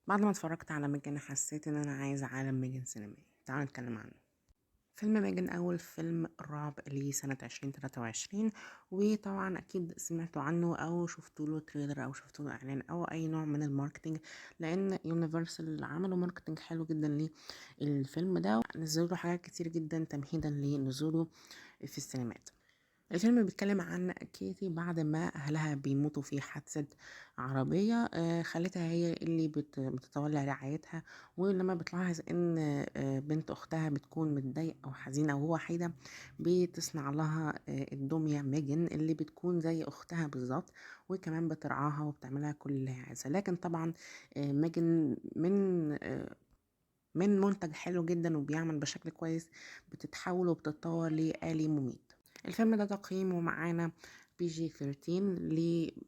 بعد ما اتفرجت على ميجان حسيت ان انا عايزة عالم ميجان سينمائي. تعالوا نتكلم عنه. فيلم ميجان اول فيلم رعب لسنة 2023، وطبعا اكيد سمعتوا عنه او شفتوا له trailer او شفتوا له اعلان او اي نوع من ال marketing، لان يونيفرسال عملوا marketing حلو جدا للفيلم ده، نزلوا له حاجات كتير جدا تمهيدا لنزوله في السينمات. الفيلم بيتكلم عن كيتي بعد ما أهلها بيموتوا في حادثة عربية، خالتها هي اللي بتتولى رعايتها، ولما بتلاحظ إن بنت أختها بتكون متضايقة أو حزينة وهو وحيدة، بتصنع لها الدمية ميجن اللي بتكون زي أختها بالظبط، وكمان بترعاها وبتعملها كل اللي هي عايزاه. لكن طبعا ميجن من منتج حلو جدا وبيعمل بشكل كويس بتتحول وبتتطور لآلي مميت. الفيلم ده تقييمه معانا PG 13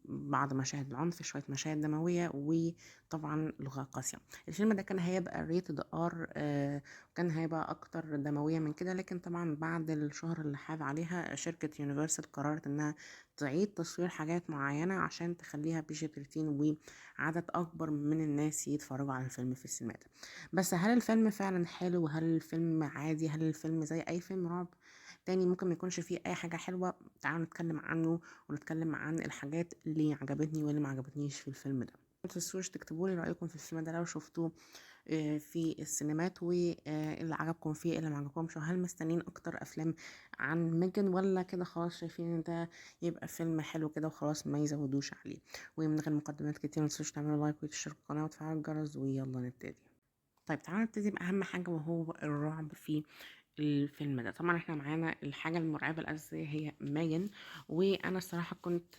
لبعض مشاهد العنف، شوية مشاهد دموية، وطبعا لغة قاسية. الفيلم ده كان هيبقى rated R، كان هيبقى أكتر دموية من كده، لكن طبعا بعد الشهرة اللي حاب عليها شركة يونيفرسال قررت إنها تعيد تصوير حاجات معينة عشان تخليها PG 13 وعدد أكبر من الناس يتفرجوا على الفيلم في السينمات. بس هل الفيلم فعلا حلو؟ هل الفيلم عادي؟ هل الفيلم زي أي فيلم رعب تاني ممكن ما يكونش فيه أي حاجة حلوة؟ تعالوا نتكلم عنه ونتكلم عن الحاجات اللي عجبتني واللي ما عجبتنيش في الفيلم ده. ما تنسوش تكتبوا لي رأيكم في الفيلم ده لو شفتوه في السينمات، واللي عجبكم فيه اللي ما عجبكمش، وهل مستنيين اكتر افلام عن ميجان ولا كده خلاص شايفين ان ده يبقى فيلم حلو كده وخلاص ما يزودوش عليه. ومن غير مقدمات كتير ما تنسوش تعملوا like وتشتركوا في القناة وتفعلوا الجرس، ويلا نبتدي. تعالوا نبتدي بأهم حاجة وهو الرعب في الفيلم ده. طبعا احنا معانا الحاجة المرعبة الأساسية هي ميجان، وانا الصراحة كنت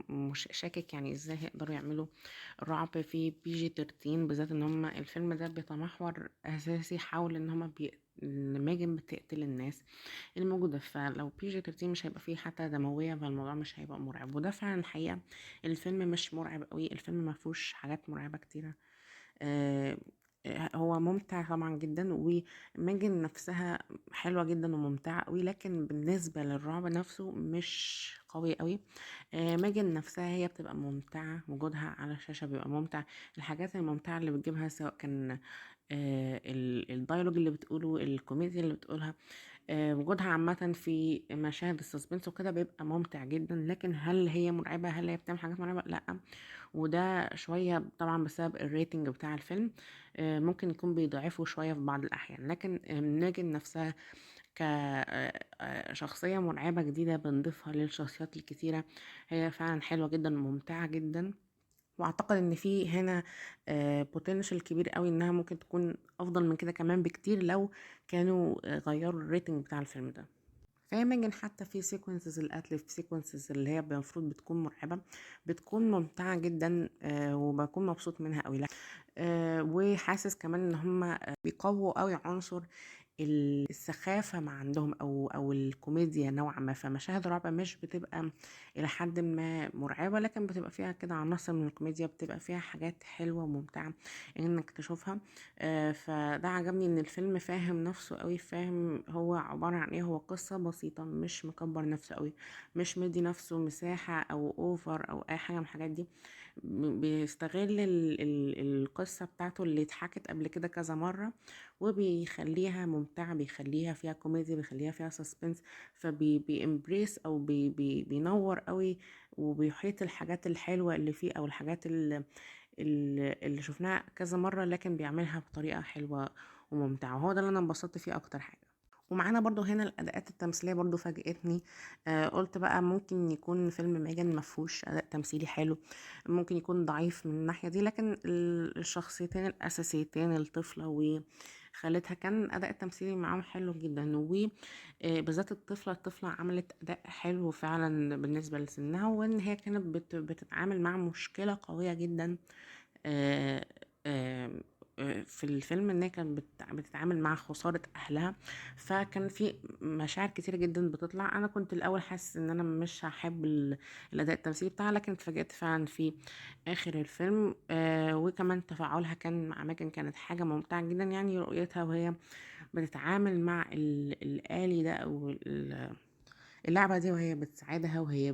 مش شاكك ازاي هيقدروا يعملوا رعب في PG 13، بالذات ان هم الفيلم ده بيتمحور اساسي حول ان هم ان ميجان بتقتل الناس الموجودة، فلو PG 13 مش هيبقى فيه حتى دموية، فالموضوع مش هيبقى مرعب. وده فعلا الحقيقة الفيلم مش مرعب قوي، الفيلم ما فيهوش حاجات مرعبة كتيرة. هو ممتع طبعا جدا، وميجان نفسها حلوة جدا وممتعة قوي، لكن بالنسبة للرعب نفسه مش قوي قوي. ميجان نفسها هي بتبقى ممتعة، وجودها على الشاشة بيبقى ممتع، الحاجات الممتعة اللي بتجيبها سواء كان ال dialogue اللي بتقوله، الكوميديا اللي بتقولها، وجودها عامة في مشاهد ال suspense وكده بيبقى ممتع جدا. لكن هل هي مرعبة؟ هل هي بتعمل حاجات مرعبة؟ لا، وده شوية طبعا بسبب ال rating بتاع الفيلم، ممكن يكون بيضعفه شوية في بعض الأحيان. لكن ميجان نفسها شخصية مرعبة جديدة بنضيفها للشخصيات الكتيرة، هي فعلا حلوة جدا وممتعة جدا، واعتقد ان في هنا potential كبير قوي انها ممكن تكون افضل من كده كمان بكتير لو كانوا غيروا ال rating بتاع الفيلم ده. فهي ميجان حتى في sequences القتل، في sequences اللي هي المفروض بتكون مرعبة، بتكون ممتعة جدا، وبكون مبسوط منها قوي. وحاسس كمان ان هم بيقووا قوي عنصر السخافة ما عندهم او الكوميديا نوعا ما، فمشاهد الرعب مش بتبقى الى حد ما مرعبة، لكن بتبقى فيها كده عناصر من الكوميديا، بتبقى فيها حاجات حلوة وممتعة انك تشوفها. فده عجبني ان الفيلم فاهم نفسه قوي، فاهم هو عبارة عن ايه، هو قصة بسيطة، مش مكبر نفسه قوي، مش مدي نفسه مساحة او over او اي حاجة من الحاجات دي، بيستغل القصة بتاعته اللي اتحكت قبل كده كذا مرة وبيخليها ممتعة، بيخليها فيها كوميديا، بيخليها فيها suspense، فبي embrace او بينور قوي وبيحيط الحاجات الحلوة اللي فيه او الحاجات اللي شفناها كذا مرة، لكن بيعملها بطريقة حلوة وممتعة، وهو ده اللي انا انبسطت فيه اكتر حاجة. ومعانا برضو هنا الأداءات التمثيلية برضو فاجئتني، قلت بقى ممكن يكون فيلم ميجان مفهوش أداء تمثيلي حلو، ممكن يكون ضعيف من الناحية دي، لكن الشخصيتين الأساسيتين الطفلة وخالتها كان أداء التمثيلي معاهم حلو جدا، بالذات الطفلة عملت أداء حلو فعلا بالنسبة لسنها، وإن هي كانت بتتعامل مع مشكلة قوية جدا، في الفيلم، ان هي كانت بتتعامل مع خسارة اهلها، فكان في مشاعر كتيرة جدا بتطلع. انا كنت الاول حاسس ان انا مش هحب الاداء التمثيلي بتاعها، لكن اتفاجئت فعلا في اخر الفيلم، وكمان تفاعلها كان مع ميجان كانت حاجة ممتعة جدا، رؤيتها وهي بتتعامل مع الآلي ده او اللعبة دي، وهي بتساعدها وهي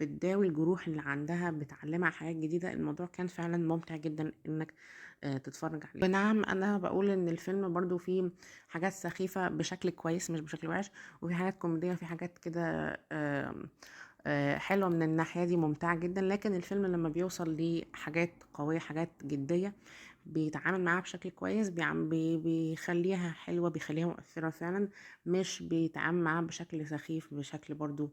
بتداوي الجروح اللي عندها، بتعلمها حاجات جديدة. الموضوع كان فعلا ممتع جدا انك تتفرج عليه. ونعم انا بقول ان الفيلم برضو فيه حاجات سخيفة بشكل كويس مش بشكل وحش، وفي حاجات كوميدية وفي حاجات كده حلوة من الناحية دي، ممتعة جدا. لكن الفيلم لما بيوصل لحاجات قوية، حاجات جدية، بيتعامل معاها بشكل كويس، بيخليها حلوة، بيخليها مؤثرة فعلا، مش بيتعامل معاها بشكل سخيف، بشكل برضو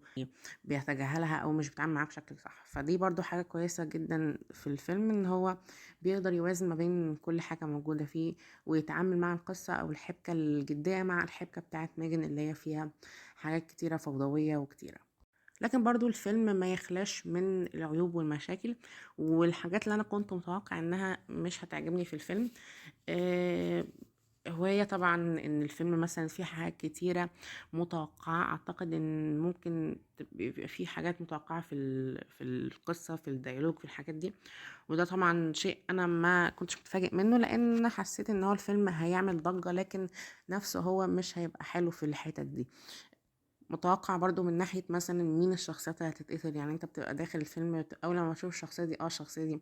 بيتجاهلها او مش بيتعامل معاها بشكل صح. فدي برضو حاجة كويسة جدا في الفيلم، ان هو بيقدر يوازن ما بين كل حاجة موجودة فيه، ويتعامل مع القصة او الحبكة الجدية مع الحبكة بتاعت ميجن اللي هي فيها حاجات كتيرة فوضوية وكتيرة. لكن برضو الفيلم ما يخلاش من العيوب والمشاكل والحاجات اللي انا كنت متوقع انها مش هتعجبني في الفيلم. وهي طبعا ان الفيلم مثلا فيه حاجات كتيرة متوقعة، اعتقد ان ممكن يبقى فيه حاجات متوقعة في القصة، في ال dialogue، في الحاجات دي، وده طبعا شيء انا ما كنتش متفاجئ منه، لان انا حسيت ان هو الفيلم هيعمل ضجة لكن نفسه هو مش هيبقى حلو في الحتت دي. متوقع برضو من ناحية مثلا مين الشخصيات اللي هتتقتل، يعني انت بتبقى داخل الفيلم اول ما تشوف الشخصية دي، الشخصية دي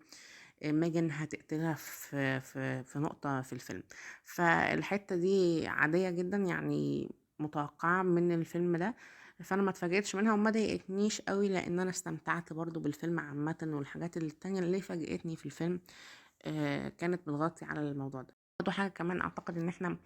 ميجن هتقتلها في نقطة في الفيلم، فالحتة دي عادية جدا يعني متوقعة من الفيلم ده، فانا ما اتفاجئتش منها وما ضايقتنيش قوي، لان انا استمتعت برضو بالفيلم عامة، والحاجات التانية اللي فاجئتني في الفيلم كانت بتغطي على الموضوع ده. برضو حاجة كمان اعتقد ان احنا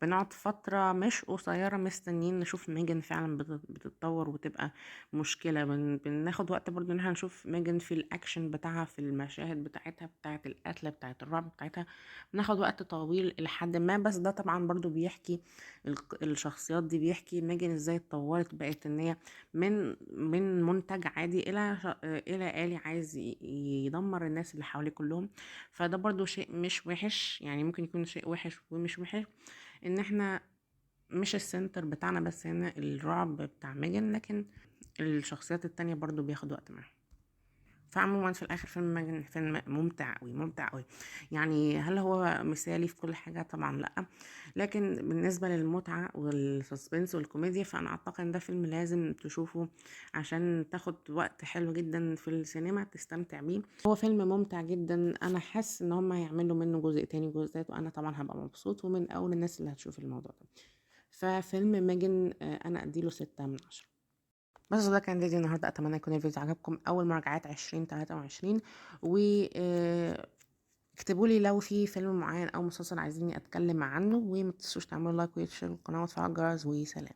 بنقعد فترة مش قصيرة مستنيين نشوف ميجن فعلا بتتطور وتبقى مشكلة، بناخد وقت برضو ان احنا نشوف ميجن في الاكشن بتاعها، في المشاهد بتاعتها، بتاعت القتلة، بتاعت الرعب بتاعتها، بناخد وقت طويل لحد ما. بس ده طبعا برضو بيحكي الشخصيات دي، بيحكي ميجن ازاي اتطورت، بقت ان هي من منتج عادي الى آلي عايز يدمر الناس اللي حواليه كلهم. فده برضو شيء مش وحش، يعني ممكن يكون شيء وحش ومش وحش ان احنا مش ال center بتاعنا بس هنا الرعب بتاع ميجن، لكن الشخصيات التانية برضو بياخد وقت معاهم. فعموما في الاخر فيلم ميجن فيلم ممتع قوي، ممتع قوي. يعني هل هو مثالي في كل حاجة؟ طبعا لا، لكن بالنسبة للمتعة وال suspense والكوميديا فانا اعتقد ان ده فيلم لازم تشوفه عشان تاخد وقت حلو جدا في السينما تستمتع بيه. هو فيلم ممتع جدا، انا حاسس ان هم هيعملوا منه جزء تاني وجزء تالت، وانا طبعا هبقى مبسوط ومن اول الناس اللي هتشوف الموضوع ده. ففيلم ميجن انا اديله 6 من 10. بس ده كان فيديو النهارده، اتمنى يكون الفيديو عجبكم. اول مراجعات 2023، و اكتبوا لي لو في فيلم معين او مسلسل عايزيني اتكلم عنه، وما تنسوش تعملوا like وتشتركوا في القناه وتفعلوا الجرس، وسلام.